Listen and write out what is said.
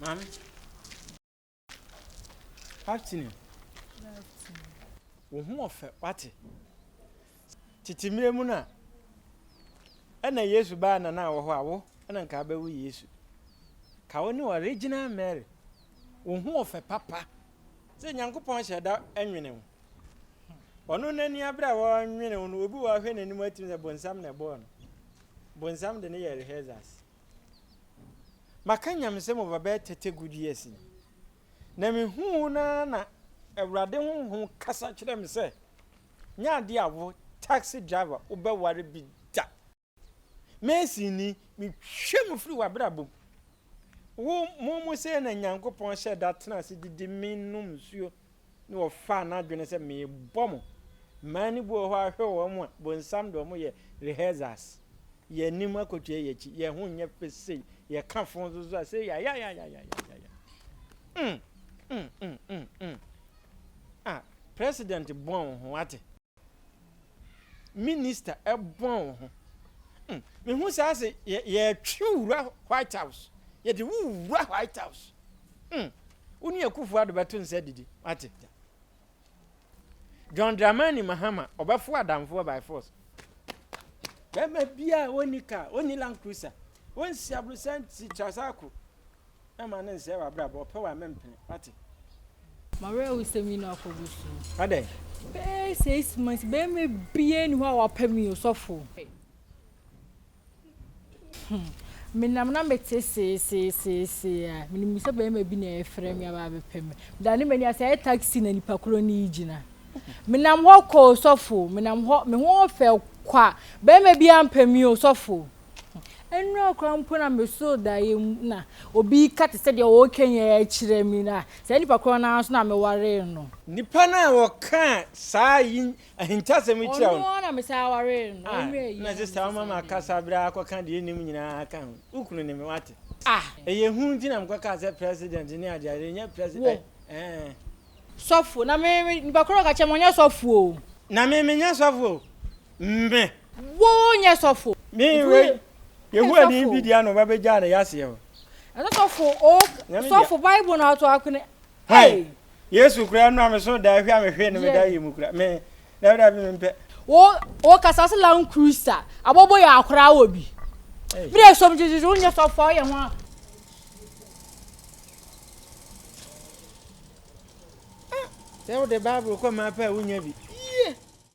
Maame. Afternoon. Wo ho ɔfɛ wate. Tete mmerɛ mu no a ɛna Yesu baa na na wɔ hɔ a wo ɛna nka abɛwo Yesu. Ka wo ne original Mary. Wo ho ɔfɛ papa. Sɛ Nyankopɔn hyɛ da nwene wo. Ɔno n'ani abere a wɔnwene wo no obi wɔ ahwɛ n'anim atumi sɛ bonsam na ɛbɔɔ no. Bonsam de ne yɛ rehearsals. Maka nyamesɛm over bɛyɛ 30 good years ni. Na mehuu wo no ara na Awurade honhom kasa kyerɛ me sɛ, nyɛ adeɛ a wo taxi driver wobɛware bi da. Mason ni, metwa mu firi w'abrabɔ mu. Wo, mo mo sei na Nyankopɔn hyɛ da tena ase didi me nom nsuo na ɔfaa n'adwene sɛ merebɔ mo. Mmaa no bi wɔ hɔ a hwɛ wɔn a, bonsam de wɔn yɛ rehearsals. Yɛn anim akɔtua yɛn akyi, yɛn ho nyɛ fɛ sei, yɛka fon so so a sei yayayayayayaya. Mm, mm, mm, mm, mm. Ah, president bɔn wo ho wate. Minister bɔn wo ho. Mm, mehu saa se yɛtwe wura White House. Yɛde wo wura White House. Mm, wo ne Akufo Addo bɛto nsa didi wate. John Dramani Mahama ɔbɛfo adamfoɔ by force. Bɛrima biara ɔnni car, ɔnni Land Cruiser, ɔnsi aborosan si Trasacco. Ɛma ne nsɛe w'abrabɔ, ɔpɛ wo a mempene, wate. M'awerɛhosɛm yi na akɔgu so. Adɛn? Bɛyɛ 6 months, bɛrima biara nni hɔ a wapɛ me o, sɔfo. Menam na mete seeseeseesee a, menim sɛ bɛrima bi na ɛrefrɛ me aba abɛpɛ me. Medane m'ani a, sɛ ɛyɛ taxi na nipa korɔ no regyina. Menam hɔ kɔ o, sɔfo. Menam hɔ, me ho ɔfɛ kwa. Bɛrima bi ampɛ me o, sɔfo. Nnora koraa mpo na mesoo daeɛ mu na obi reka te sɛ deɛ ɔreka yi kyerɛ me na saa nipa korɔ no ara nso na mewaree no. Nipa no a ɔkaa saa yi ahintasɛm yi kyerɛ wo no. Ɔno ara na mesan waree no. Ah, na sista wo mama kasa bere akɔka deɛ nnim nyinaa ka ho. Wo kunu ne me wate. Ah. Ɛyɛ hu nti na mekɔkaa sɛ president ne adeade nyɛ president. Wo. Eh. Sɔfo, na me, me nipa korɔ ɔka kyerɛ me ɔnyɛ sɔfo o. Na me menyɛ sɔfo o. Me. Wo nyɛ sɔfo. Me wei, Yehowa ni bi deɛ na ɔba bɛgyaa ne yaseɛ hɔ. Ɛsɛ sɔfo o, sɔfo Bible na ato akone. Hey! Yesu kura no a me so da hwɛ a mehwɛ no me da yɛ mu kura me da da bi me mpɛ. Wo wo kasa se Land Cruiser abobo yɛ akora wɔ bi. Me de som gyegyegye wo nyɛ sɔfo a woyɛ ho a. Sɛ wode Bible kɔ maa pɛ a wonya bi.